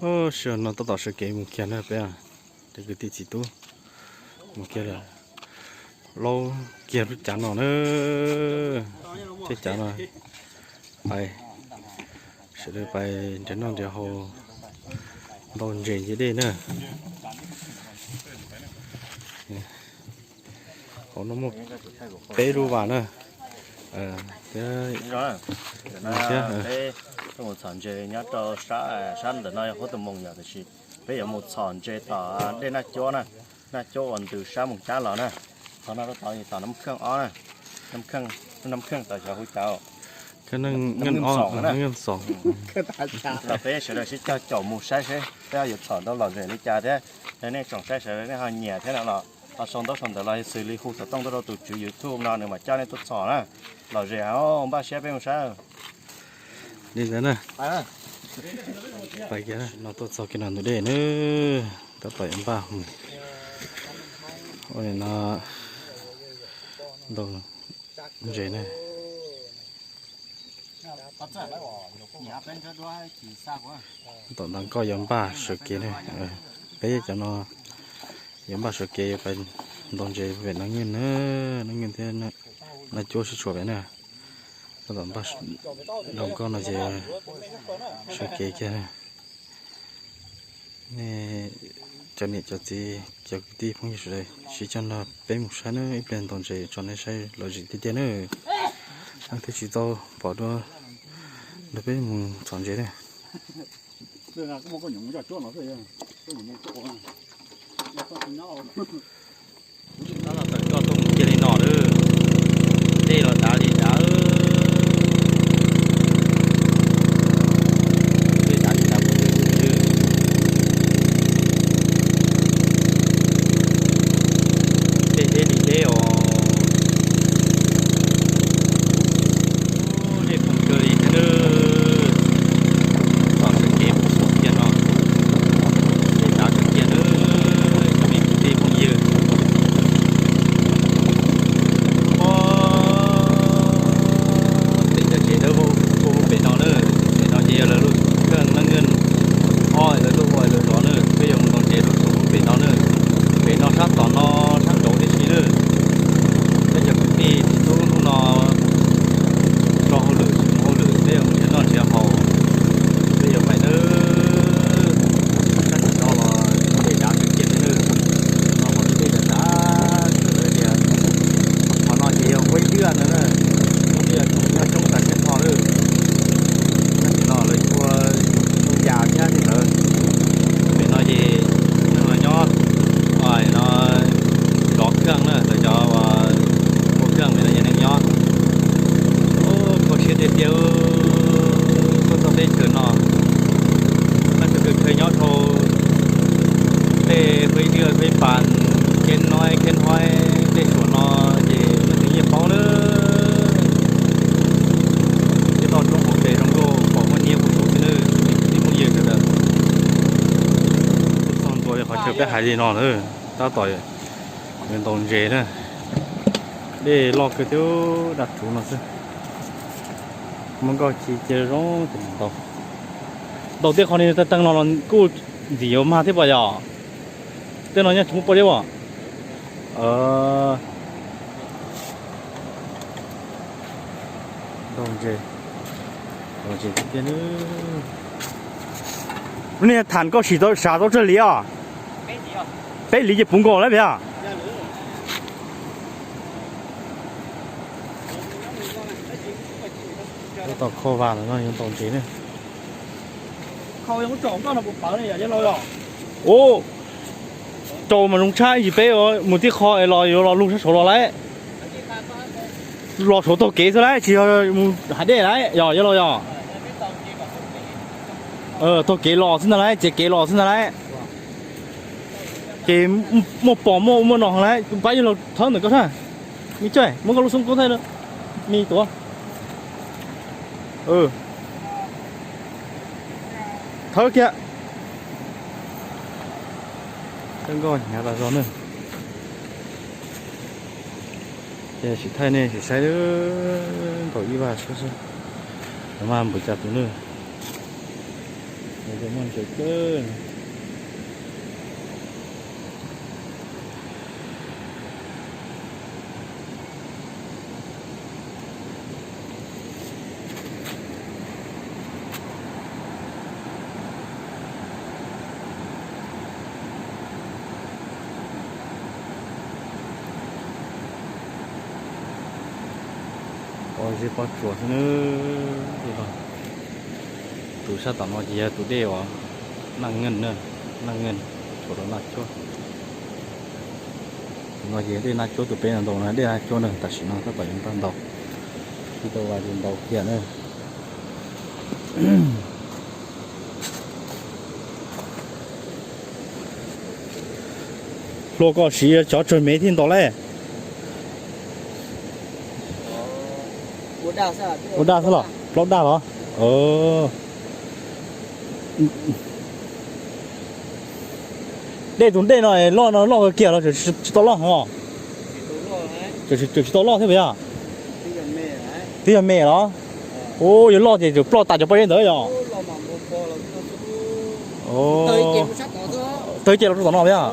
Sij hawm no tab tom sawv kev mus kiag na peb, cov kwv tij txiv tub mus kiag lawm, laub kiag lub cav no na, thiab cav no, pais, sawv daws pais nrhiav noj nrhiav haus, ntau ntses ntse dej na. Hauv no muaj peb lub vas na, thiab, thiab, peb tuaj mus txhom ntses nyob rau sab, sab ntawm no yog huab tus moos yom, tiam sis peb yuav mus txhom ntses tom dej Naj Cuab na, Naj Cuab uas ntws sab Moos Cab los na. Qhov no rau tod tom Naj Kheej ob na, Naj Kheej, Naj Kheej tod xyov hu cas, Naj Kheej Xoom na. Los peb sawv daws sib cog caum mus saib seb peb yuav txhom tau lom zem li cas thiab, yog nej tsoom saib sawv daws nej ho nyiam thiab no los ho sau ntaub sau ntawv los xws li hu xov tooj tuaj rau tus tswv YouTube no nws mam coj nej tuaj txhom na. Lom zem heev, npaj siab peb mus saib. Li ntawd na, pais kiag no tuaj txog kiag no ntug dej na, tab tom yuav npaj mus, ua li no ntau ntses na. Tom ntawd nkoj yuav npaj sawv kev na, peb cov no yuav npaj sawv kev yuav pais ntau ntses pem Naj Nkeej na, Naj Nkeej thiab Naj Cuab sib tshuam pem na. Tab tom npaj, nkoj no ces sawv kev kiag na. Nej cov niam cov txiv cov kwv tij phooj ywg sawv daws sib coj nrog peb mus saib na, ib pliag ntau ntses tso nej saib lom zem tiag tiag na. Leej twg tsis tau pom dua, nrog peb mus txhom ntses na. Tab tom tawm nkoj tuaj mus kiag li no lawm, dej los dav li dav, dej dav li dav, dej deb li deb os. Dej poob kawg li thiab nawb. Tom sawv kev mus kiag no, dej dav kawg kiag nawb cov me kwv tij phooj ywg. Pem cov tsev dawb paug pem no na, pem no ces yog lawv lub kheej Naj Nkeej ob lawv tuaj ua lawv zov na, peb yuav mus ntau ntses rau saum pem no na. Pem no sab tom no sab nraud tib si na. Peb cov kwv tij txiv tub hnub no tso hauj lwm tsis mus hauj lwm, peb yuav mus nrhiav noj nrhiav haus, peb yuav pais nawb. Sab tim no los dej dav kawg kiag li nawb, no los dej dav dav kawg li tiag. Qhov no ces yog Huab Ib Dwaj ntawd na, Huab Ib Dwaj nyob coob tas teb no lawm. Sab tim no lawv ua yas thiab li ntawd. Pem no ces neeg los nyob, no zov kheej na, lawv cov ua kheej pem no ces neeg nyob. Kho siab tiag tiag, tuaj txog teb chaws no, leej twg kheev nyob rau tej Huab Ib Dwaj, Huab Ib Pas, Khej Noib, Khej Noib tej suam no ces leej twg yeej paub lawm. Tej toj roob hauv pes zoo nkauj pom muaj niab kuj suv xwb nawb, tib phooj ywg sawv daws. Tuaj txog ntua li qhov chaw peb hais li no na, tab tom yuav ntaus ntses na. Dej loj kawg thiab, daj rhuv no xwb. Muaj nkoj ci cia zoo ces ntaus. Ntaus tej qhov ni teej teej no los kuj ntxim yuav mag thiab puas yog? Tej no nyob tsis muaj pob zeb as. Ntaus ntses, ntaus ntses tiag tiag. Lub niag tham koj sim tau, sav tau tsawg hlis os? Peb hlis ces puv nkaus lawm puas yog? Tab tom kho vas no yuav ntaus ntses ne. Ub, rau mas zoo tshaj, ib ntsis peb mus tib qho es los yuav los lug sab saud los lauj. Los saud taug kev xwb lauj, tsis yog mus hav dej lauj, yog, yog los yog. Taug kev los xwb ntag lauj, txiav kev los xwb ntag lauj. Ces muaj pos muaj ub muaj no lauj, pab yawg laus thawb ntawm koj sab. Me tsawg, muab koj lub xub koob thaij, me tuav. Thawb kiag. Thawb nkoj hnyav tas zog na. Ces sim thaij nej sim saib, ntaus ib vaj sab sab, mas npaum cas tus na. Muaj ntses kawg. Pob zeb pob tsuas xwb na. Tus sab tom no ces yog tus dej uas Naj Nkeej na, Naj Nkeej tshuam rau Naj Cuab. Tus no ces dej Naj Cuab, tus peb no ntaus no dej Naj Cuab na, tam sim no tab tom yuav npaj ntaus, tsis tau vas ces ntaus kiag na. Hlua koj siv cov tsawg mev thiaj ntaus lawm? Ua daj xwb los? Plaub daj los? Dej tus dej no loj no loj kawg kiag los tsis tau loj hov? Tsis tau loj thiab puas yog? Twb yog me los? Ub, yuav loj ces tsum ploj tas cov pob zeb ntawd yog? Tawg ces los rau tom no puas yog?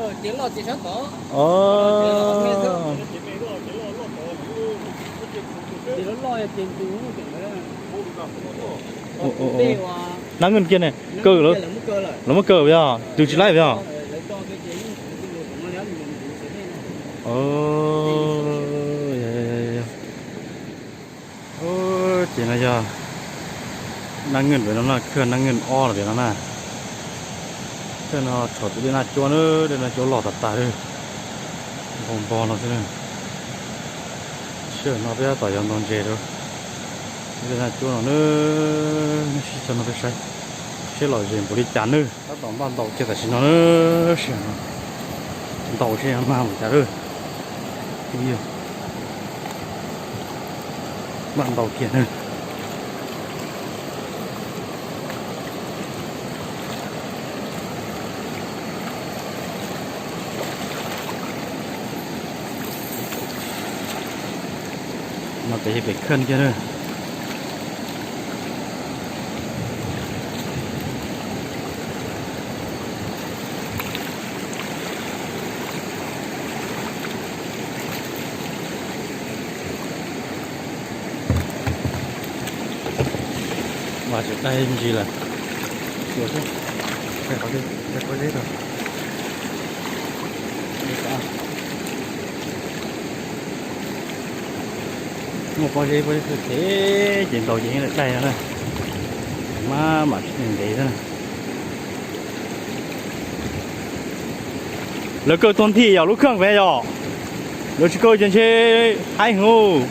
Nab Nkeej kiag ne, kaw, lawv muab kaw puas yog? Tus tsis laib puas yog? Ces no yog Naj Nkeej pem no na, khawb Naj Nkeej ob los pem no na. Khawb no tshuam tus dej Naj Cuab na, dej Naj Cuab loj tas tas li, npog npog no xwb na. Sij hawm no peb tab tom yuav ntaus ntses rau dej Naj Cuab no na. Sib txog no peb saib seb lom zem npaum li cas nawb. Tab tom npaj ntaus kiag tam sim no na, sij hawm no ntaus seb mag npaum cas lawm. Npaj ntaus kiag na. No pem yog pem khawb kiag na. Mas tseem dai ntsis lawm. Xyuas xwb, dai qhov deb rau. Muaj pob zeb pob zeb txhua txhua ces ntaus ces yeej dai no na. Maj mam ntev xwb na. Lawv kaw tuag nthi yom, lub kheej pem yom. Lawv tsis kaw ces ntshe haib heev.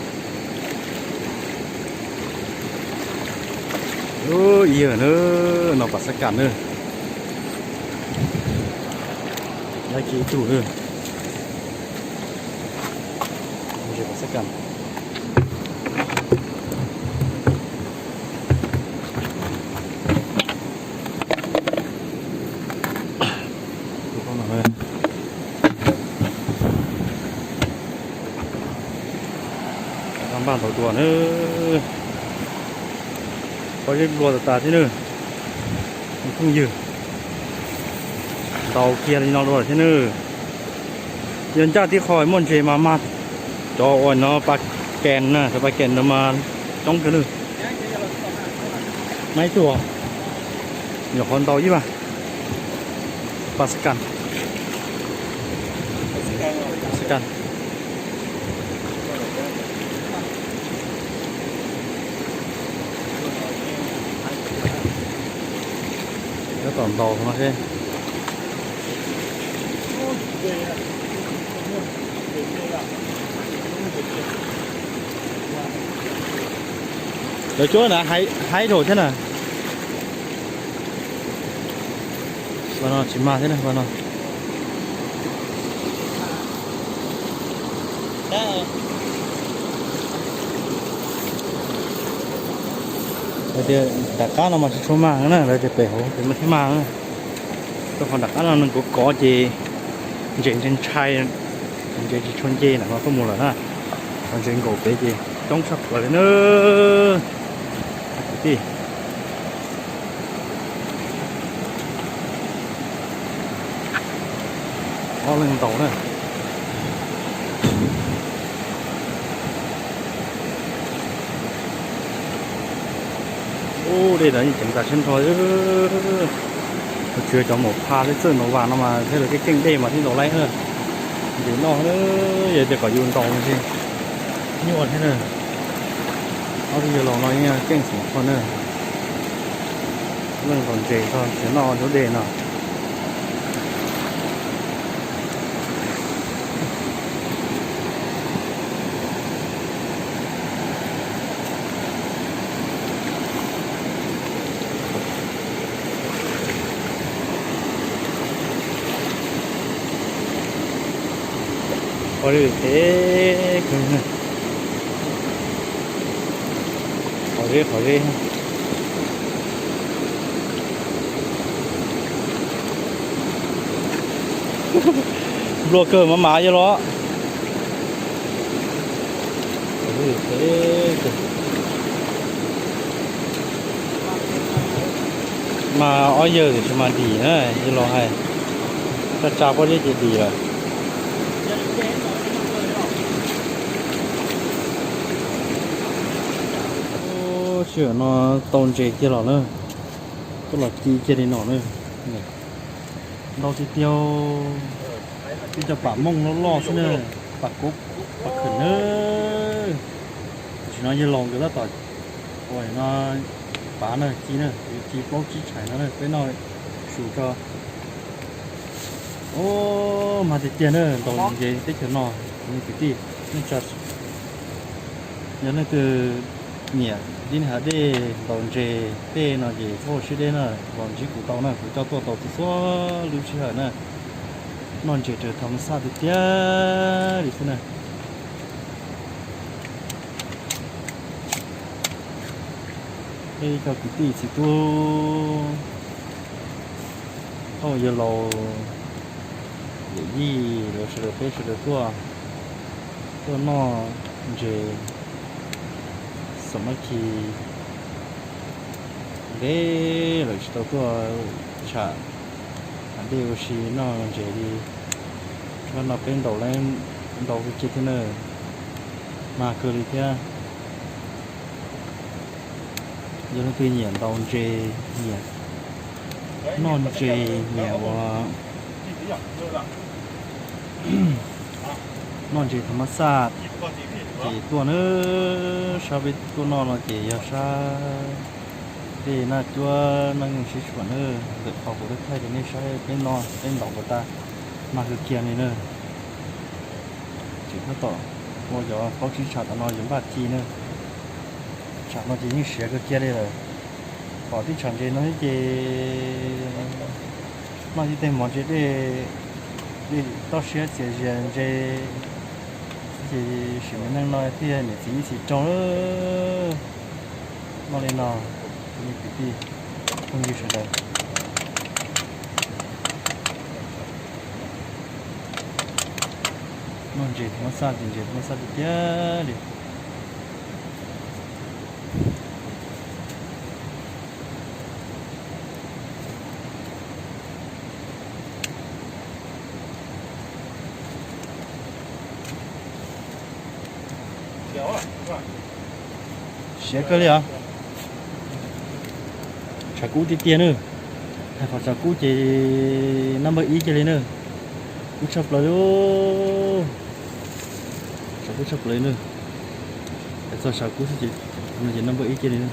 Ib yawg na, no pas xab kas na. Dab tsi ib tug na. Pas xab kas. Npaj ntaus dua na. Pob zeb nplua tas tas thiab na. Phooj ywg, ntaus kiag li no dua thiab na. Yog ncaj tib qho muaj ntses mas mag cov uas no pas kas na, cov pas kas no mas coob kawg na. Maj ib tug, nyuam qhuav ntaus ib vas. Pas xab kas. Pas xab kas. Tab tom ntaus no seb. Lawv cuab na, haib dhau thiab na. Vas no tsis mag thiab na, vas no. Lawv tias nram qab no mas tsis tshua mag na, lawv tias pem hauv ces mas thiaj mag na. Rau qhov nram qab no nws kov kov ces ntses ntshai ntshai, ntses tsis tshua nce nram no tuaj mus lawm na. Qhov ntses nkaum pem ces coob tshaj plaws li na. Kwv tij, Ob leeg ntaus na. Ub, dej no yeej ceev tas siab nrho. Tsuas cov maum pha thiab txawj ntaus vas no mas thiaj li keej keej dej mas thiaj ntaus laib na. Ntses noj, yog tias kom yus ntaus no ces nyuaj thiab na. Ob tug yawg laus no yeej keej xeem qhov na. Leej ntaus ntses tso tsis noj lub dej no. Qhov zeb phem kawg, qhov zeb qhov zeb. Nplua kawg mas mas yog los. Mas ob yawg tsis mas dim na, yog los hais, tsa tsa pob zeb ces dim lawm. Sij hawm no tau ntses kiag los na, tuaj los ci kiag li no na. Ntau tiag tiag, ib co pam mooj loj loj xwb na, pam kub pam khwm na. Tam sim no yawg laus nkawd tab tom ua no, pav na, ci na, ci plaub tsib tshais no na, peb noj su tso. Ub, mas tiag tiag na, ntaus ntses teb chaws no, kwv tij, nej tsa, yog leej twg nyiam dib hav dej ntaus ntses tej no ces tuaj ua siab deb na, los ntsib kuv tau na, kuv coj tuaj tau txhua txhua lub sij hawm na. Noj ntses raws thas mas xaj tiag tiag li xwb na. Ib co kwv tij txiv tub, thauj yawg laus, yawm yij, lawv sawv daws peb sawv daws tuaj, tuaj noj ntses xam mab khi ntev lawm tsis tau tuaj tsham hav dej ua si noj ntses li. Zaum no peb ntaus, ntaus kawg kiag thiab na, mag kawg li thiab. Yog leej twg nyiam ntaus ntses, nyiam noj ntses, nyiam ua noj ntses thas mas xaj ces tuaj nawb. Sab peb tuaj noj no ces yog sab dej Naj Cuab Naj Nkeeg Sib Tshuam nawb. Ntawm qhov kuv thaij thaij rau nej saib, peb noj peb ntaus puas tas, mag kawg kiag li na. Tseem tab tom ua cov plaub tsib tshav tom no yuav npaj ci na. Tshav no ces yeej siav kawg kiag li lawm. Pom tib tshav ntses no ces noj ib teg mov ntse dej, dej toj siab txias zias ntses, ces sim me neej no thiaj niam txiv ib txhis raug. Noj li no, kwv tij phooj ywg sawv daws, noj ntses thas mas xaj ces ntses thas mas xaj tiag tiag li. Siav kawg li os. Tshav kub tiag tiag na. Hais qhov tshav kub ces nab npawj ib kiag li na. Kub tshaj plaws li. Tshav kub tshaj plaws li na. Hais txog tshav kub xwb ces, no ces nab npawj ib kiag li na.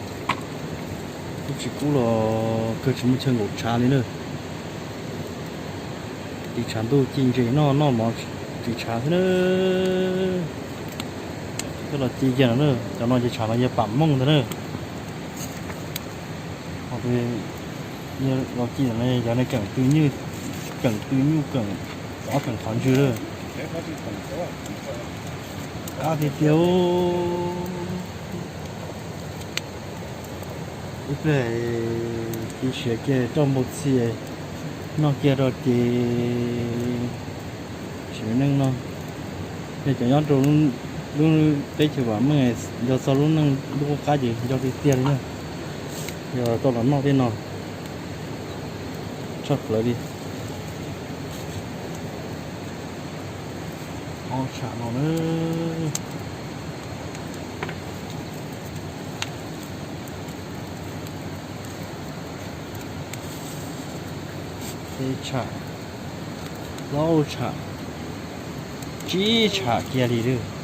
Kub tsis kub los kawg tsis muaj chaw nkaum tshav li na. Ris tshav ntuj ci ntses noj, noj mov ris tshav xwb na. Coj los ci kiag no na, cov no ces tshav no yog pam mooj ntag na. Los ci no cov no keem tw nyuj, keem tw nyuj keem xov keem qhov ntswg lawm. Qab tiag tiag. Ib pliag ci siav kiag roj npau txhia noj kiag rau ces sim neej no, yog cov nyob rau lub teb chaws vam meej nco txog lub neej lub qub qab ces nco tiag tiag li na. Yog tau los noj tej no tshaj plaws li. Tsham no na. Peb tsham, plaub tsham, tsib tsham kiag li lawm.